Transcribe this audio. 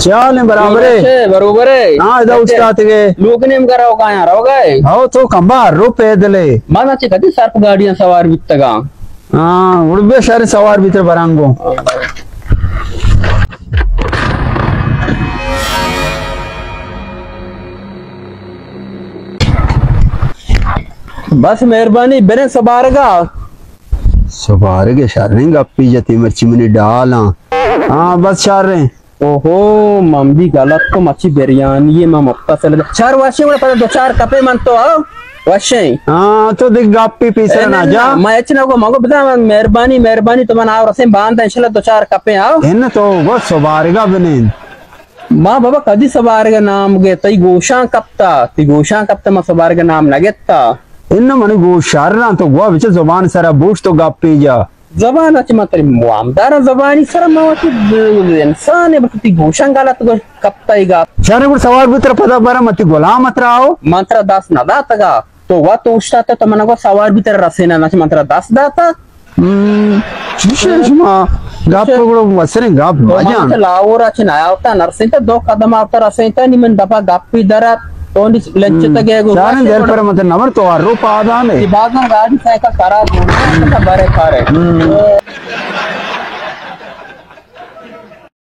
چے حال ایں، برابر ئے؟ بروبر ئے، بروبر ئے۔ ہاں، ادا اچھے۔ اوشتاتگ ئے۔ لوگ نیمگا روگا یاں، روگا ئے؟ ہو، تو کمبا رو پیدل ئے۔ ما چہ کدی سرپ گاڑیاں سوار بیتگاں۔ ہاں، گڑا بیا شر سوار بیتر براں گوں۔ بس مہربانی، بریں سبارگا۔ سبارگ شریں گپے جتی، مرچی منی ڈالاں۔ ہاں، بس شریں۔ اوہو، من بھی غلط کو، مچی بریانی ما متصل۔ شر وشیں، گڑا پدا دو چار کپے من تو آؤ۔ وشیں۔ ہاں، تو دیکھ گپی پیسر نہ جا۔ ما اچ نہ کو، مگو بدا، مہربانی، مہربانی، تو من آؤ رسیں باند، انشاءاللہ دو چار کپے آؤ۔ ان تو بس سبارگا بنین۔ ما بابا کدی سبارگ نام گے، تئی گوشاں کپتا، تئی گوشاں کپتا، ما سبارگ نام نہ گتا۔ انو منی گوش شر انت، تو گوا بچہ زبان سرا بوش تو گپے جا۔ زبان اچ ما تری وامدار زبانی سرا ما وتی انسان ہے، بس تئی گوشاں غلط گوش کپتا ای گپ۔ شر گڑ سوار بوتر پدا برا متی غلام اترا آؤ۔ من ترا دست نہ داتگا، تو وت اوشتاتا تو من گو سوار بوتر رسینا، نہ من ترا دست داتا۔ ہم، چوشیں شما گپ گڑا وسریں گپ تو مجان۔ من لاہور ء چہ نیاوتا نرسینتا، دو قدم آوتا رسینتا، نی من دپا گپی درات، تو نی لنچتا گئے گو۔ چاریں دل پر مت نمر تو ہر رو پادانے۔ بازار گاڑی سائیکل خراب ہونا، بارے کارے۔